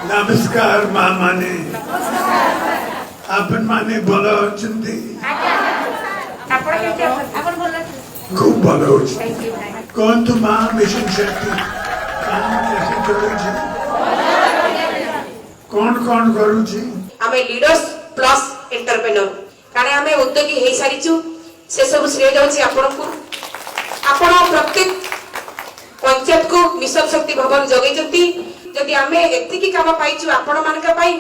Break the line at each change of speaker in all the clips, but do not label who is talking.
ନମସ୍କାର ମା ମାନେ। ଆପଣ ମାନେ ଭଲ ଅଛନ୍ତି?
ଆପଣ କେମିତି ଅଛନ୍ତି?
ଆପଣ ଭଲ ଅଛନ୍ତି?
ଖୁବ ଭଲ ଅଛି।
Thank you.
କୁହନ୍ତୁ ମା, ମିଶନ ଶକ୍ତି କାମ କେତେ ଚଳୁଛି? କଣ କଣ କରୁଛି?
ଆମେ ଲିଡର୍ସ ପ୍ଲସ୍ ଏଣ୍ଟରପ୍ରେନର, କାରଣ ଆମେ ଉଦ୍ୟୋଗୀ ହେଇସାରିଛୁ। ସେସବୁ ଶ୍ରେୟ ଯାଉଛି ଆପଣଙ୍କୁ। ଆପଣ ପ୍ରତ୍ୟେକ ପଞ୍ଚାୟତକୁ ମିଶନ ଶକ୍ତି ଭବନ ଯୋଗେଇଛନ୍ତି। ଯଦି ଆମେ ଏତିକି କାମ ପାଇଛୁ ଆପଣମାନଙ୍କ ପାଇଁ,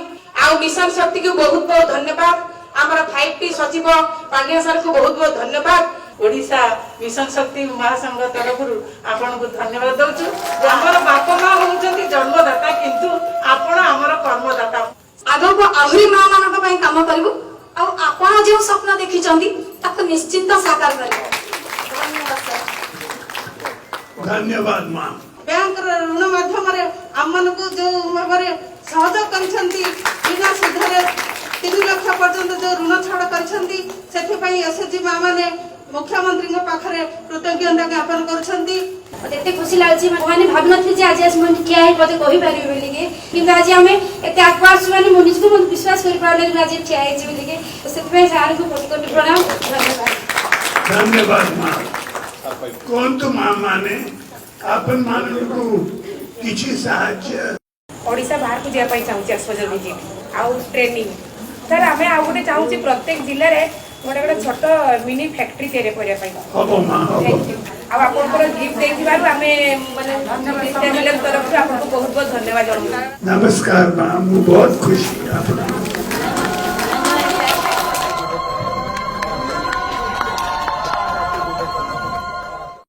ଆଉ ମିଶନ ଶକ୍ତିକୁ ବହୁତ ବହୁତ ଧନ୍ୟବାଦ। ଆମର 5ଟି ସଚିବ ପାଣ୍ଡିଆ ସାର୍ଙ୍କୁ ବହୁତ ବହୁତ ଧନ୍ୟବାଦ।
ଓଡ଼ିଶା ମିଶନ ଶକ୍ତି ମହାସଂଘ ତରଫରୁ ଆପଣଙ୍କୁ ଧନ୍ୟବାଦ ଦଉଛୁ। ଆମର ବାପା ମା ହଉଛନ୍ତି ଜନ୍ମଦାତା, କିନ୍ତୁ ଆପଣ ଆମର କର୍ମଦାତା।
ଆଗକୁ ଆହୁରି ମା ମାନଙ୍କ ପାଇଁ କାମ କରିବୁ ଆଉ ଆପଣ ଯେଉଁ ସ୍ୱପ୍ନ ଦେଖିଛନ୍ତି, ତାକୁ ନିଶ୍ଚିନ୍ତ ସାକାର କରିବୁ। ଧନ୍ୟବାଦ ସାର୍।
ଧନ୍ୟବାଦ ମା।
ବ୍ୟାଙ୍କର ଋଣ ମାଧ୍ୟମରେ ଆମମାନଙ୍କୁ ଯୋଉ ଭାବରେ ସହଯୋଗ କରିଛନ୍ତି, ବିନା ସୁଧରେ 3 ଲକ୍ଷ ପର୍ଯ୍ୟନ୍ତ ଯୋଉ ଋଣ ଛାଡ଼ କରିଛନ୍ତି, ସେଥିପାଇଁ ଏସ୍ଏଚଜି ମା ମାନେ ମୁଖ୍ୟମନ୍ତ୍ରୀଙ୍କ ପାଖରେ କୃତଜ୍ଞତା ଜ୍ଞାପନ କରୁଛନ୍ତି।
ମତେ ଏତେ ଖୁସି ଲାଗୁଛି, ମାନେ ଭାବିନଥିଲି ଯେ ଆଜି ଆସି ମୁଁ ଏଠି ଠିଆ ହେଇ ମତେ କହିପାରିବି ବୋଲିକି। କିନ୍ତୁ ଆଜି ଆମେ ଏତେ ଆଗକୁ ଆସୁଛୁ, ମାନେ ମୁଁ ନିଜକୁ ମୁଁ ବିଶ୍ୱାସ କରିପାରୁନି ଯେ ମୁଁ ଆଜି ଠିଆ ହେଇଛି ବୋଲିକି। ତ ସେଥିପାଇଁ ସାର୍ଙ୍କୁ କୋଟି କୋଟି ପ୍ରଣାମ, ଧନ୍ୟବାଦ।
ଧନ୍ୟବାଦ ମା। କୁହନ୍ତୁ ମା ମାନେ, ଆପଣ ମାନଙ୍କୁ କିଛି ସାହାଯ୍ୟ
ଓଡ଼ିଶା ବାହାରକୁ ଯିବା ପାଇଁ ଚାହୁଁଛି, ଏକ୍ସପୋଜର ଭିଜିଟ୍ ଆଉ ଟ୍ରେନିଂ। ସାର୍, ଆମେ ଆଉ ଗୋଟେ ଚାହୁଁଛି, ପ୍ରତ୍ୟେକ ଜିଲ୍ଲାରେ ଗୋଟେ ଗୋଟେ ଛୋଟ ମିନି ଫ୍ୟାକ୍ଟ୍ରି ତିଆରି କରିବା ପାଇଁ।
ହବ ମା, ହବ।
Thank you. ଆଉ ଆପଣଙ୍କର ଗିଫ୍ଟ ଦେଇଥିବାରୁ ଆମେ ମାନେ ଜିଲ୍ଲା ତରଫରୁ ଆପଣଙ୍କୁ ବହୁତ ବହୁତ ଧନ୍ୟବାଦ ଜଣାଉଛୁ।
ନମସ୍କାର ମା, ମୁଁ ବହୁତ ଖୁସି ଆପଣଙ୍କୁ